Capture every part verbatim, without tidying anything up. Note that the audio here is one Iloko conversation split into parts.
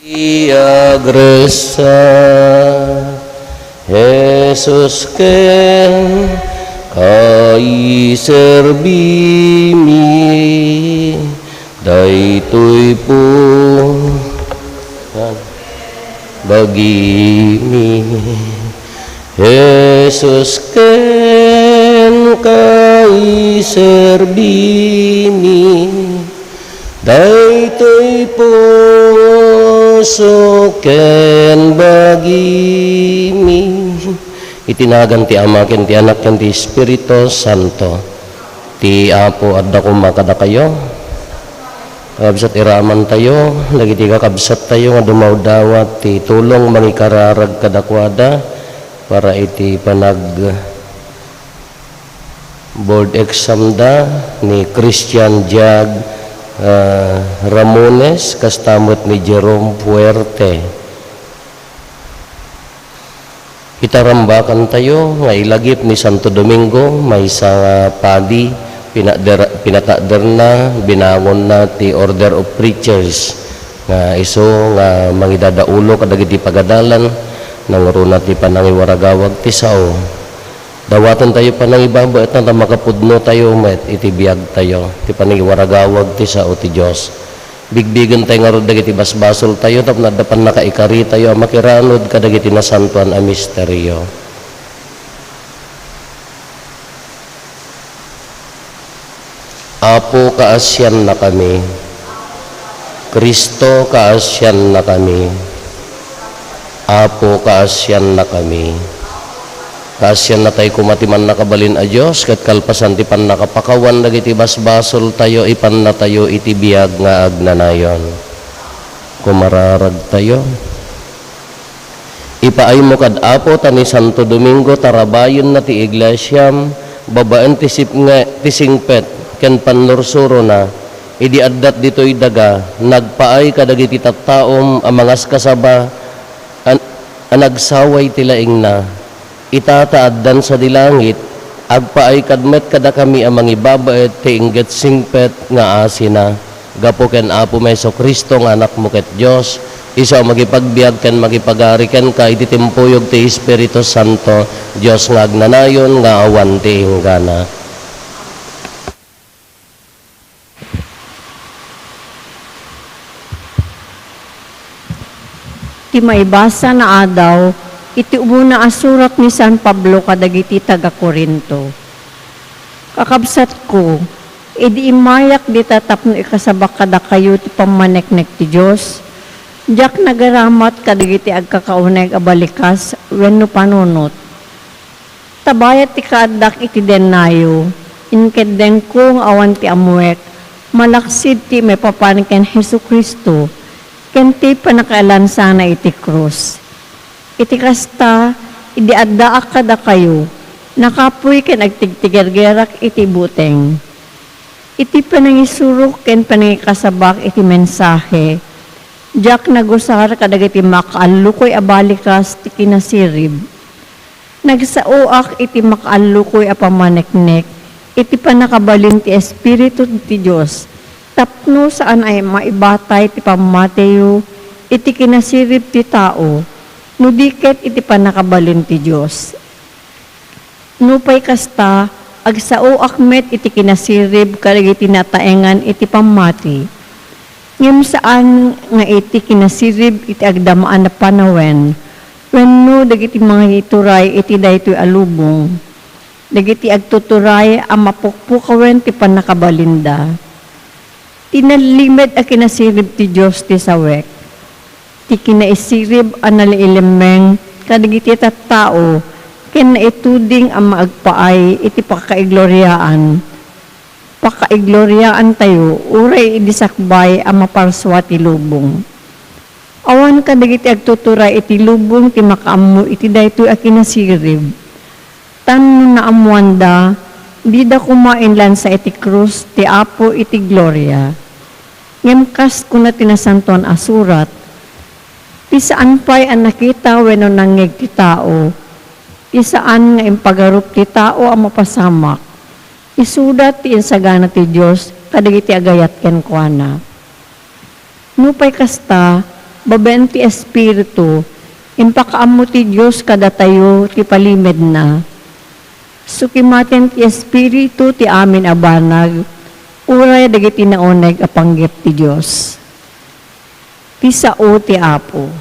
Ti agressa, Jesus, ken kaiserbimi, daytoy po bagimi. Jesus, ken kaiserbimi, daytoy puso ken bagimi. Iti nagan ti Ama, ken ti Anak, ken ti Espiritu Santo. Ti Apo adda koma kadakayo. Kakabsat, iramantayo dagiti kakabsattayo nga dumawdawat ti tulong mangikararag kadakuada para iti panag board exam da ni Christian Jag, ah, Ramones, kasta met ni Jerome Fuerte. Itarambakantayo nga ilagip ni Santo Domingo, maysa nga padi, pinader-, pinataderna, binangonna ti Order of Preachers nga isu nga mangidadaulo kadagiti pagadalan, nangruna ti panangiwaragawag ti sao. Dawatentayo panangibabaetna ta makapudnotayo met iti biagtayo, ti panangiwaragawag ti sao ti Dios. Bigbigentayo ngarud dagiti basbasoltayo tapno adda pannakaikaritayo a makiranud kadagiti nasantoan a misterio. Apo, kaasiannakami. Cristo, kaasiannakami. Apo, kaasiannakami. Kaasiannatayo koma ti Mannakabalin a Dios, ket kalpasan ti pannakapakawan dagiti basbasoltayo, ipannatayo iti biag nga agnanayon. Kumararagtayo. Ipaaymo kad Apo ta ni Santo Domingo tarabayenna ti iglesiam babaen ti sipnge-, ti singpet ken pannursurona. Idi addat ditoy daga, nagpaay kadagiti tattaom a mangaskasaba a, a nagsaway ti laingna. Ita ta addan sadi langit, agpaay kad met kadakami a mangibabaet ti inggit singpet nga asina. Gapu ken Apomi Jesu-Cristo nga Anakmo ket Dios, isu a makipagbiag ken makipagari kenka iti timpuyog ti Espiritu Santo, Dios nga agnanayon nga awan ti inggana. Ti maibasa nga adaw iti umuna a surat ni San Pablo kadagiti taga-Corinto. Kakabsatko, idi immayak dita tapno ikasabak kadakayo ti pammaneknek ti Dios, diak nagaramat kadagiti agkakauneg a balikas wenno panunot. Ta bayat ti kaaddak iti dennayo, inkeddengko nga awan ti ammoek, malaksid ti maipapan ken Jesu-Cristo, ken ti pannakaalansana iti krus. Iti kasta, idi addaak kadakayo, nakapuy ken agtigtigergerak iti buteng. Iti panangisurok ken panangikasabak iti mensahe, diak nagusar kadagiti makaallukoy a balikas ti kinasirib. Nagsaoak iti makaallukoy a pammaneknek iti pannakabalin ti Espiritu ti Dios, tapno saan a maibatay ti pammatiyo iti kinasirib ti tao, no di ket iti pannakabalin ti Dios. Nupay kasta, agsaoak met iti kinasirib kadagiti nataengan iti pammati. Ngem saan nga iti kinasirib iti agdamaan a panawen wenno dagiti mangituray iti daytoy a lubong, dagiti agtuturay a mapukpukawen ti pannakabalinda. Ti nalimed a kinasirib ti Dios ti sawek, ti kinaisirib a nalilemmeng kadagiti tattao ken naituding a maagpaay iti pakaigloriaan. Pakaigloriaantayo uray idi sakbay a maparsua ti lubong. Awan kadagiti agtuturay iti lubong ti makaammo iti daytoy a kinasirib. Tan no naammoanda, dida koma inlansa iti krus ti Apo iti gloria. Ngem kas kuna ti Nasantoan a Surat, "Ti saan pay a nakita wenno nangngeg ti tao, ti saan nga impagarup ti tao a mapasamak, isuda ti insagana ti Dios kadagiti agayat kenkuana." Nupay kasta, Babaen ti Espiritu, impakaammo ti Dios kadatayo ti palimedna. Sukimaten ti Espiritu ti amin a banag, uray dagiti nauneg a panggep ti Dios. Ti sao ti Apo.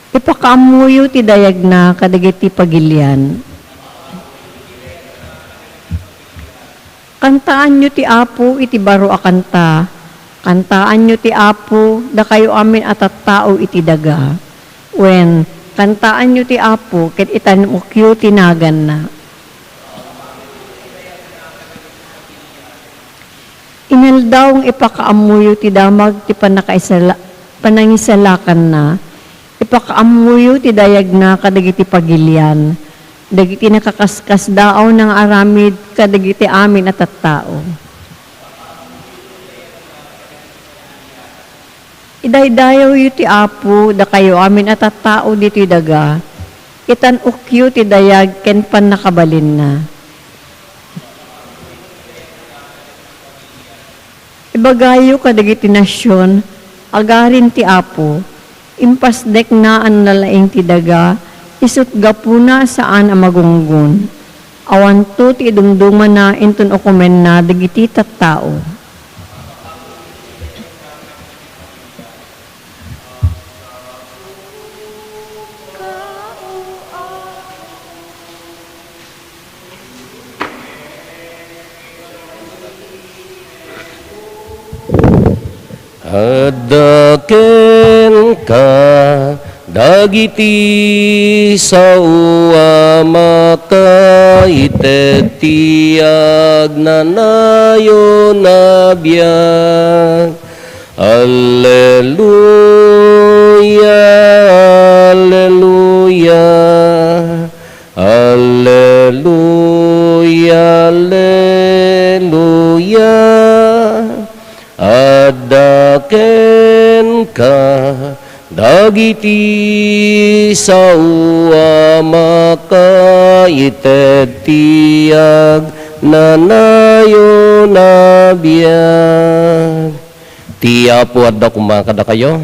Ipakaammoyo ti dayagna kadagiti pagilian. Kantaanyo ti Apo iti baro a kanta. Kantaanyo ti Apo, dakayo amin a tattao iti daga. Wen, kantaanyo ti Apo ket itan-okyo ti naganna. Inaldaw nga ipakaammoyo ti damag ti pannakaisala-, panangisalakanna. Ipakaammoyo ti dayagna kadagiti pagilian, dagiti nakaskasdaaw nga aramid kadagiti amin a tattao. Idaydayawyo ti Apo, dakayo amin a tattao ditoy daga, itan-okyo ti dayag ken pannakabalinna. Ibagayo kadagiti nasion, agarin ti Apo, impasdekna a nalaing ti daga, isut' gapuna a saan a magunggon. Awanto ti idumdumana inton ukomenna dagiti tattao. Adda kenka dagiti sao a makaited ti agnanayon a biag. Alleluia, alleluia, alleluia, alleluia. Adda kenka dagiti sao a makaited ti agnanayon a biag. Ti Apo adda koma kadakayo.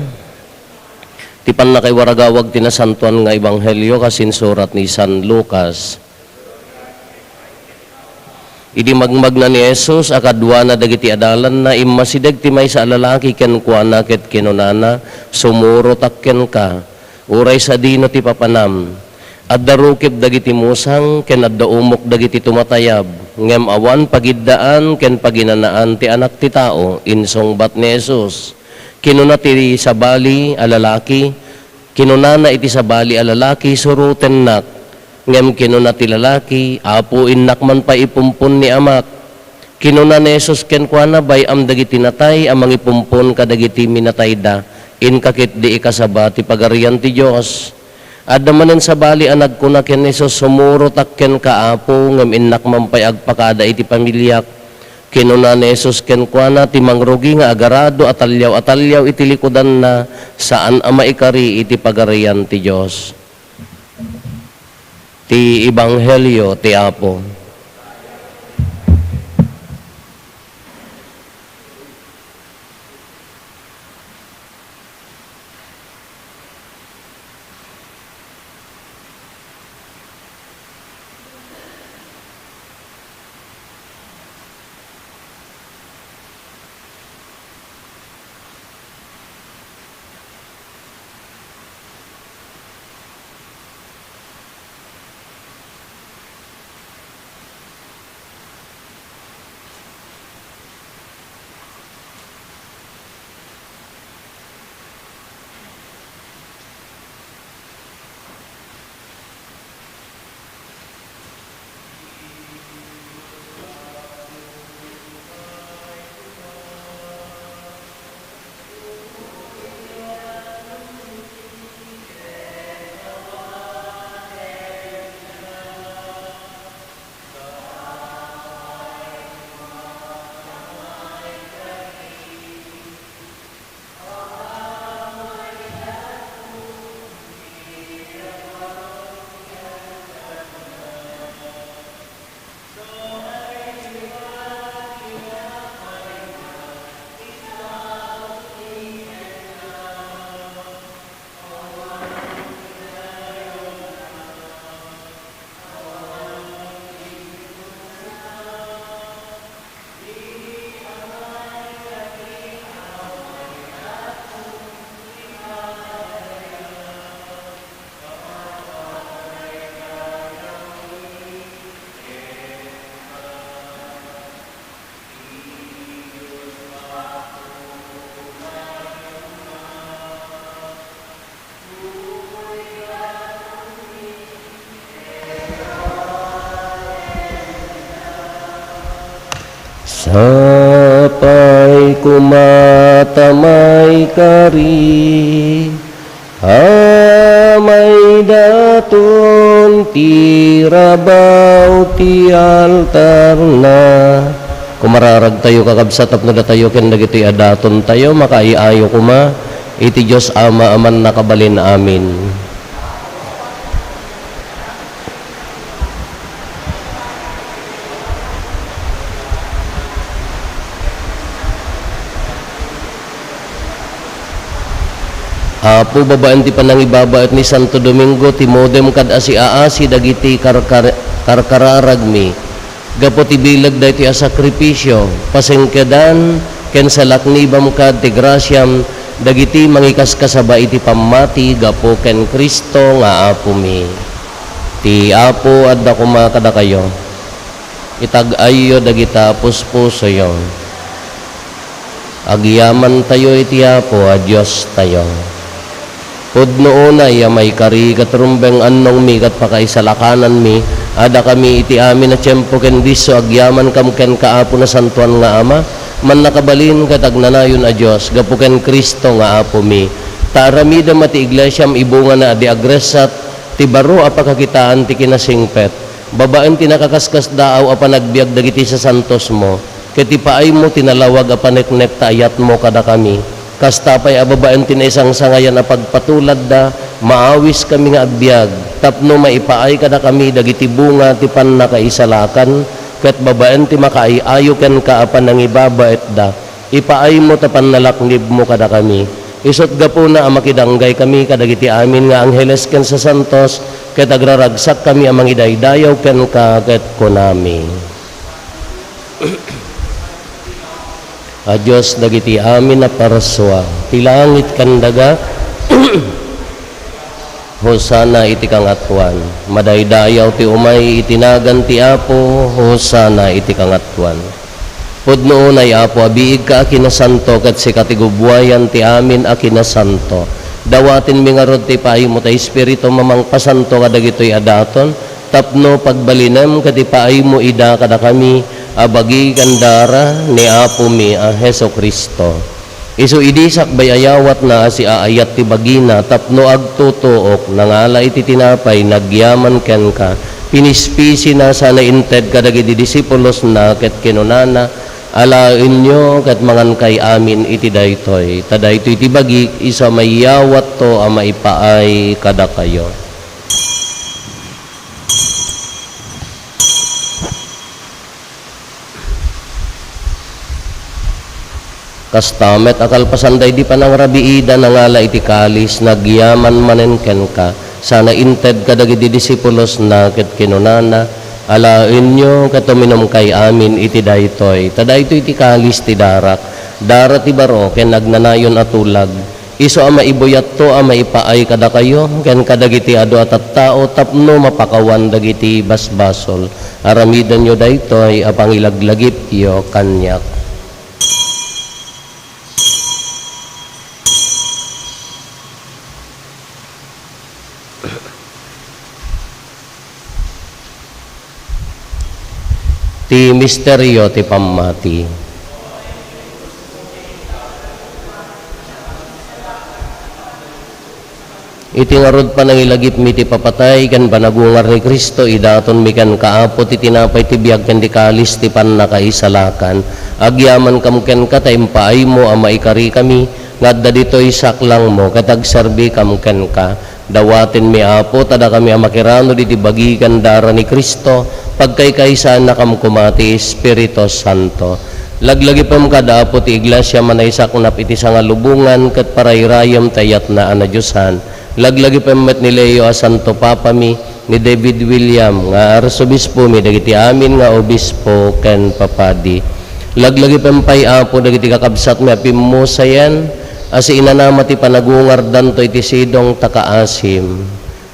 Ti pannakaiwaragawag ti nasantoan nga ebanghelio kas insurat ni San Lucas. Idi magmagna ni Jesus a kaduana dagiti adalanna, immasideg ti maysa a lalaki kenkuana ket kinunana, "Sumurotak kenka, uray sadino ti papanam. Adda rukib dagiti musang ken adda umok dagiti tumatayab, ngem awan pagiddaan ken paginanaan ti Anak ti Tao," insungbat ni Jesus. Kinuna ti sabali a lalaki, kinunana iti sabali a lalaki, "Surotennak." Ngem kinuna ti lalaki, "Apo, innak man pay ipumpon ni amak." Kinuna ni Jesus kenkuana, "Bay-am dagiti natay a mangipumpon kadagiti minatayda, inka ketdi ikasaba ti Pagarian ti Dios." Adda manen sabali a nagkuna ken Jesus, "Sumurotak kenka, Apo, ngem innak man pay agpakada iti pamiliak." Kinuna ni Jesus kenkuana, "Ti mangrugi nga agarado a talliaw-talliaw iti likudanna, saan a maikari iti Pagarian ti Dios." Ti Ebanghelio ti Apo. Sapay koma ta maikari a maidaton ti rabaw ti altarna. Kumararagtayo, kakabsat, tapno datayo ken dagitoy a datontayo, makaiayo koma iti Dios Ama a mannakabalin amin. Apo, babaen ti panangibabaet ni Santo Domingo, timudem kad a siaasi dagiti karkar-, karkararagmi. Gapu ti bileg daytoy a sakrifisio, pasengkedan ken salaknibam kad ti grasiam dagiti mangikaskasaba iti pammati gapu ken Cristo nga Apomi. Ti Apo adda koma kadakayo. Itag-ayyo dagita puspusoyo. Agyamantayo iti Apo a Diostayo. Pudno unay a maikari ket rumbeng annongmi ket pakaisalakananmi a dakami iti amin a tiempo ken disso agyamankam kenka, Apo, Nasantoan nga Ama, mannakabalin ket agnanayon a Dios, gapu ken Cristo nga Apomi. Ta aramidem a ti iglesiam ibungana a di agressat ti baro a pakakitaan ti kinasingpet, babaen ti nakaskasdaaw a panagbiag dagiti sasantosmo, ket ipaaymo ti nalawag a paneknek ta ayatmo kadakami. Kasta pay a babaen ti naisangsangayan a pagpatuladda, maawiskami nga agbiag tapno maipaay kadakami dagiti bunga ti pannakaisalakan, ket babaen ti makaay-ayo kenka a panangibabaetda, ipaaymo ta pannalaknibmo kadakami. Isut' gapuna a makidanggaykami kadagiti amin nga angheles ken sasantos, ket agraragsakkami a mangidaydayaw kenka, ket kunami: A Dios dagiti amin a parsua, ti langit ken daga, Hosanna iti kangatoan. Madaydayaw ti umay iti nagan ti Apo, Hosanna iti kangatoan. Pudno unay, Apo, a biigka a kinasanto, ket sika ti gubbuayan ti amin a kinasanto. Dawatenmi ngarud ti ipaaymo ta Espiritu mamangpasanto kadagitoy a daton, tapno pagbalinem ket ipaaymo ida kadakami a bagi ken dara ni Apomi a Jesu-Cristo. Isu idi sakbay a yawatna a siaayat ti bagina tapno agtutuok, nangala iti tinapay, nagyaman kenka, pinispisina sana inted kadagiti disipulosna ket kinunana: Alaenyo ket mangankay amin iti daytoy, ta daytoy ti bagik, isu a mayawatto a maipaay kadakayo. Kasta met a kalpasan daydi panangrabiida, nangala iti kalis, nagyaman manen kenka, sana inted kadagiti disipulosna ket kinunana: Alaenyo ket uminumkay amin iti daytoy, ta daytoy ti kalis ti darak, dara ti baro ken agnanayon a tulag, isu a maibuyatto a maipaay kadakayo ken kadagiti adu a tattao tapno mapakawan dagiti basbasol. Aramidenyo daytoy a pangilaglagipyo kaniak. Ti misterio ti pammati. Iti ngarud panangilagipmi ti papatay ken panagungar ni Cristo, idatonmi kenka, Apo, ti tinapay ti biag ken ti kalis ti pannakaisalakan. Agyamankam kenka ta impaaymo a maikarikami nga adda ditoy saklangmo ket agserbikam kenka. Dawatenmi, Apo, ta dakami a makiranod iti bagi ken dara ni Cristo, pagkaykaysaannakam koma ti Espiritu Santo. Laglagipem kad, Apo, ti Iglesia a manaysaknap iti sangalubongan ket parayrayem ti ayatna a nadiosan. Laglagipem met ni Leo a Santo Papami, ni David William nga Arsobispomi, dagiti amin nga obispo ken papadi. Laglagipem pay, Apo, dagiti kakabsatmi a pimmusayen a siinanama ti panagungardanto iti sidong ta kaasim.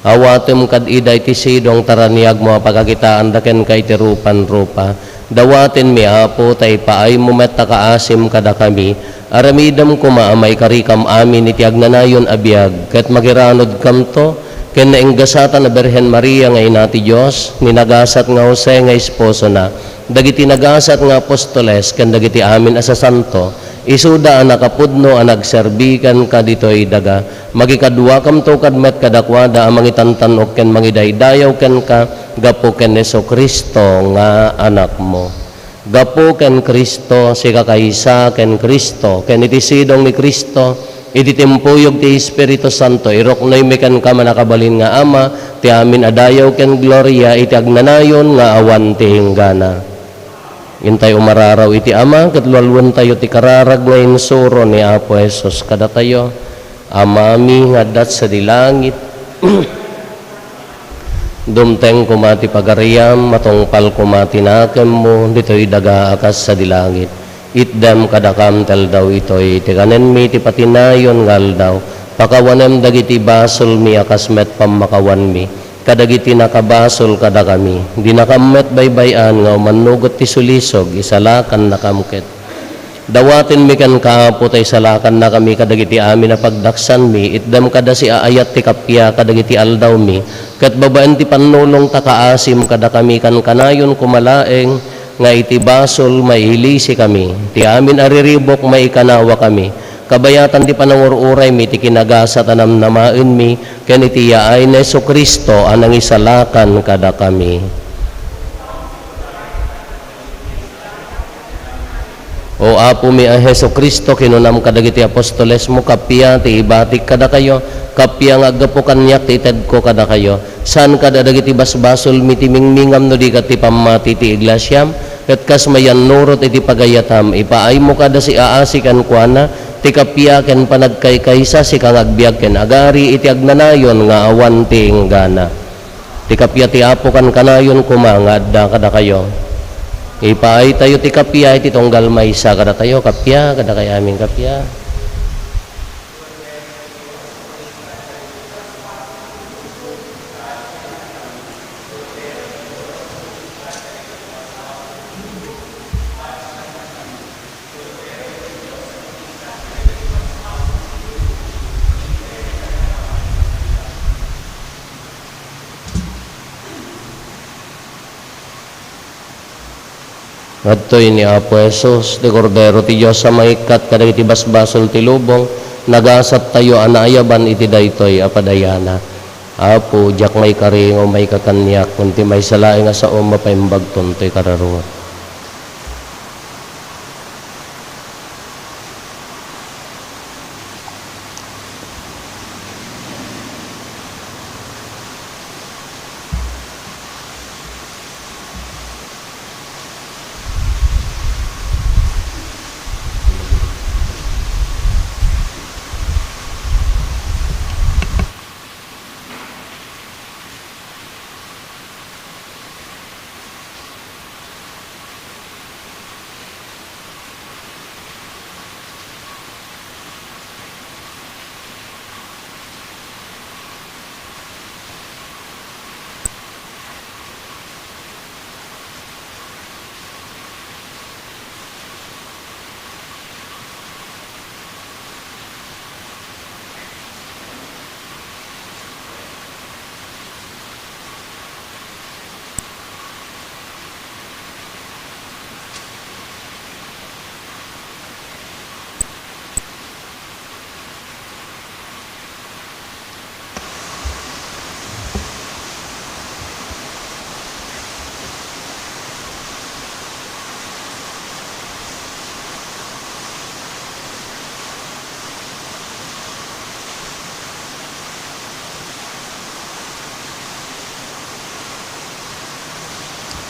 Awatem kad ida iti sidong ta raniagmo a pakakitaanda kenka iti rupan-rupa. Dawatenmi, Apo, ta ipaaymo met ta kaasim kadakami. Aramidem koma a maikarikam amin iti agnanayon a biag, ket makiranudkamto ken nainggasatan a Birhen Maria nga ina ti Dios, ni nagasat nga Jose nga esposona, dagiti nagasat nga apostoles, ken dagiti amin a sasanto, isuda a nakapudno a nagserbi kenka ditoy daga. Makikaduakamto kad met kadakuada a mangitantan-ok ken mangidaydayaw kenka gapu ken Jesu-Cristo nga Anakmo. Gapu ken Cristo, sikakaysa ken Cristo, ken iti sidong ni Cristo, iti timpuyog ti Espiritu Santo, iruknoymi kenka, mannakabalin nga Ama, ti amin a dayaw ken gloria iti agnanayon nga awan ti inggana. Intay umararaw iti Ama, ket lualuentayo ti kararag nga insuro ni Apo Jesus kadatayo. Amami nga adda sadi langit, dumteng koma ti pagariam, matungpal koma ti nakemmo ditoy daga a kas sadi langit. Itdem kadakam ti aldaw itoy ti kanenmi ti patinayon nga aldaw. Pakawanem dagiti basolmi a kas met pammakawanmi kadagiti nakabasol kadakami. Dinakam met baybay-an nga umannugot ti sulisog, isalakannakam ket. Dawatenmi kenka, Apo, ta isalakannakami kadagiti amin a pagdaksanmi, itdem kada siaayat ti kappia kadagiti aldawmi, ket babaen ti pannulongta, kaasim kadakami, kankanayon koma laeng nga iti basol, mailisikami. Ti amin a riribuk, maikanawakami. Kabayatan ti panangur-uraymi, ti kinagasat a namnamaenmi, ken iti yaay ni Jesu-Cristo a nangisalakan kadakami. O Apomi a Jesu-Cristo, kinunam kadagiti apostolesmo, kappia ti ibatik kadakayo, kappia nga aggapu kaniak ti itedko kadakayo. Saan kada dagiti basbasolmi ti mingmingam no di ket ti pammati ti iglesiam, ket kas mayannurot iti pagayatam, ipaaymo kada siaasi kenkuana, ti kappia ken panagkaykaysa, sika nga agbiag ken agari iti agnanayon nga awan ti inggana. Ti kappia ti Apo kankanayon koma nga adda kadakayo. Ipaaytayo ti kappia iti tunggal maysa kadatayo. Kappia, kadakayo amin kappia. Adtoy ni Apo Jesus, ti Kordero ti Dios a mangikkat kadagiti basbasol ti lubong, nagasattayo a naayaban iti daytoy a padayana. Apo, diak maikari nga umayka kaniak, ngem ti maysa laeng a saom, mapaimbagton toy kararuot.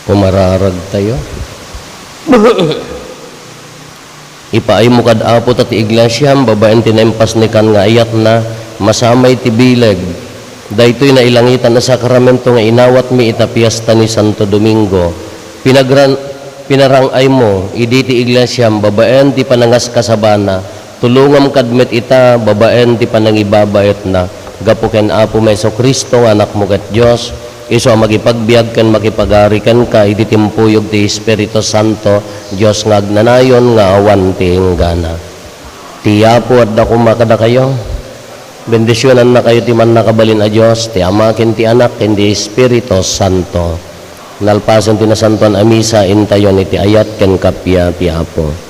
Pumararagtayo. Ipaaymo kad Apo ta ti iglesiam, babaen ti naimpasnekan nga ayatna, masamay ti bileg. Daytoy nailangitan a sakramento nga inawatmi ita piesta ni Santo Domingo. Pinagran-, pinarang-aymo idi ti iglesiam, babaen ti panangaskasabana. Tulongam kad met ita, babaen ti panangibabaetna. Gapu ken Apomi Jesu-Cristo nga Anakmo ket Dios, isu a makipagbiag ken makipagari kenka iti timpuyog ti Espiritu Santo, Dios nga agnanayon nga awan ti inggana. Ti Apo adda koma kadakayo. Bendisionannakayo ti Mannakabalin a Dios, ti Ama, ken ti Anak, ken ti Espiritu Santo. Nalpasen ti Nasantoan a Misa, intayon iti ayat ken kappia ti Apo.